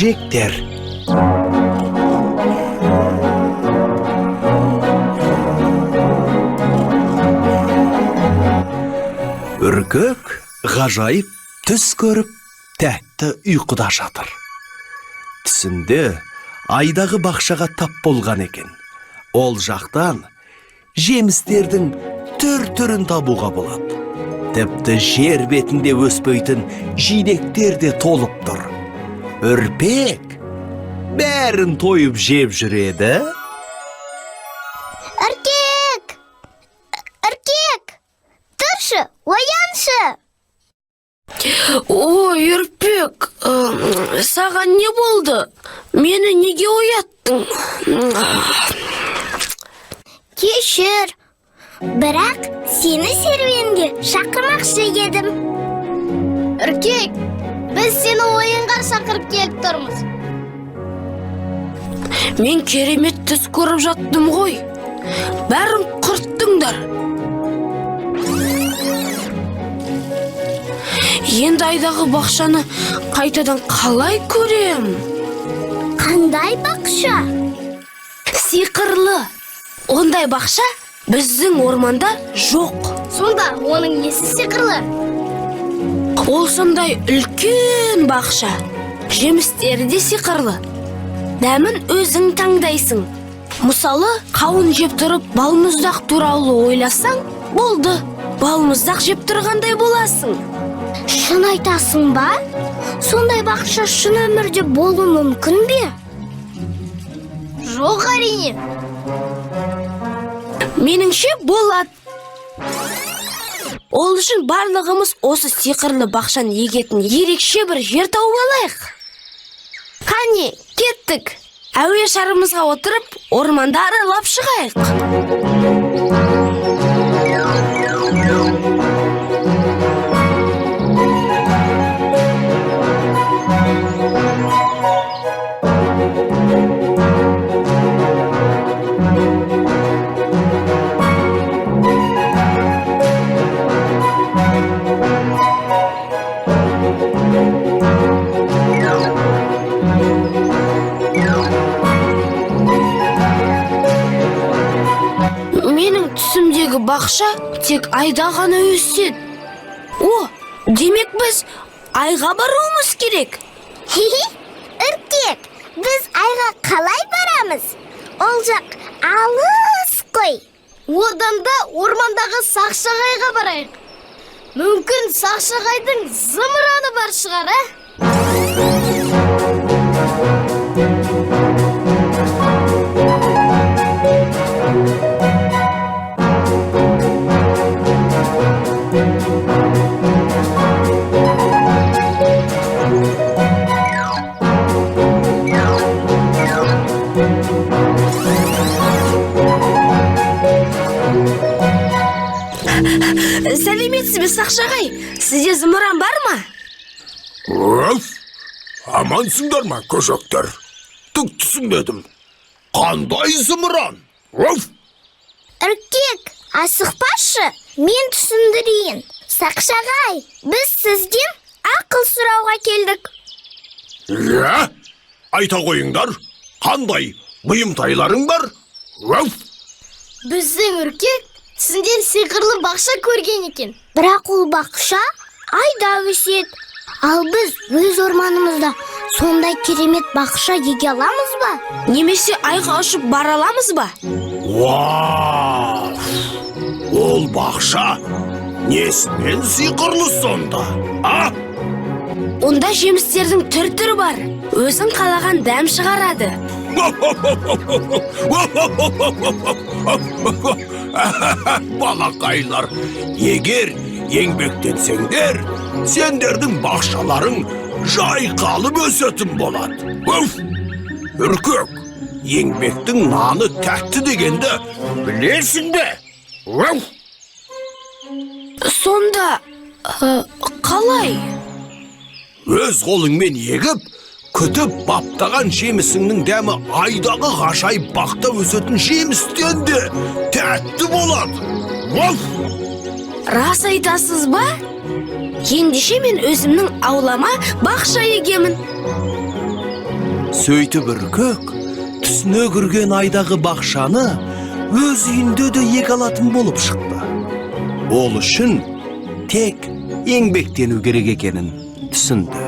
Көжектер. Үркек ғажайып түс көріп, тәтті ұйқыда жатыр. Түсінде айдағы бақшаға тап болған екен. Ол жақтан жемістердің түр-түрін табуға болады. Тіпті жер бетінде өспейтін жидектер де толып тұр. Үрпек бәрін тойып жеп жүреді. Үркек! Үркек! Тұршы, ояншы! Ой, Үрпек, саған не болды? Мені неге ояттың? Кешір. Бірақ сені серуенге шақырмақшы едім. Үркек, біз сені ойынға шақырып келіп тұрмыз. Мен керемет түс көріп жаттым ғой. Бәрін құрттыңдар. Енді айдағы бақшаны қайтадан қалай көрем? Қандай бақша? Сиқырлы. Ондай бақша біздің орманда жоқ. Сонда оның несі сиқырлы? Ол сондай үлкен бақша. Жемістері де сиқырлы. Дәмін өзің таңдайсың. Мысалы, қауын жеп тұрып балмұздақ туралы ойласаң, болды. Балмұздақ жеп тұрғандай боласың. Шын айтасың ба? Сондай бақша шын өмірде болуы мүмкін бе? Жоқ, әрине. Меніңше болады. Ол үшін барлығымыз осы сиқырлы бақшаны егетін ерекше бір жер тауып алайық. Қане, кеттік. Әуе шарымызға отырып, орманды аралап шығайық. Менің түсімдегі бақша тек айда ғана өседі. О, демек біз айға баруымыз керек. Хи-хи, Үркек, біз айға қалай барамыз? Ол жақ алыс қой. Одан да ормандағы Сақшағайға барайық. Мүмкін Сақшағайдың зымыраны бар шығар, ә? Сәлеметсіз бе, Сақшағай? Сізде зымыран бар ма? Өф! Амансыңдар ма, көжектер? Түк түсінбедім. Қандай зымыран? Өф! Үркек, асықпашы, мен түсіндірейін. Сақшағай, біз сізден ақыл сұрауға келдік. Иә? Айта қойыңдар, қандай бұйымтайларың бар? Өф! Біздің Үркек түсінде сиқырлы бақша көрген екен. Бірақ ол бақша айда өседі. Ал біз өз орманымызда сондай керемет бақша еге аламыз ба? Немесе айға ұшып бара аламыз ба? Уау! Ол бақша несімен сиқырлы сонда? А? Онда жемістердің түр-түрі бар. Өзің қалаған дәм шығарады. Балақайлар, егер еңбектенсеңдер, сендердің бақшаларың жайқалып өсетін болады. Өф! Үркек, еңбектің наны тәтті дегенді білесің бе? Өф! Сонда, қалай? Өз қолыңмен егіп, күтіп баптаған жемісіңнің дәмі айдағы ғажайып бақта өсетін жемістен де тәтті болады. Уф! Рас айтасыз ба? Ендеше мен өзімнің аулама бақша егемін. Сөйтіп үркек түсіне кірген айдағы бақшаны өз үйінде де еге алатын болып шықты. Ол үшін тек еңбектену керек екенін түсінді.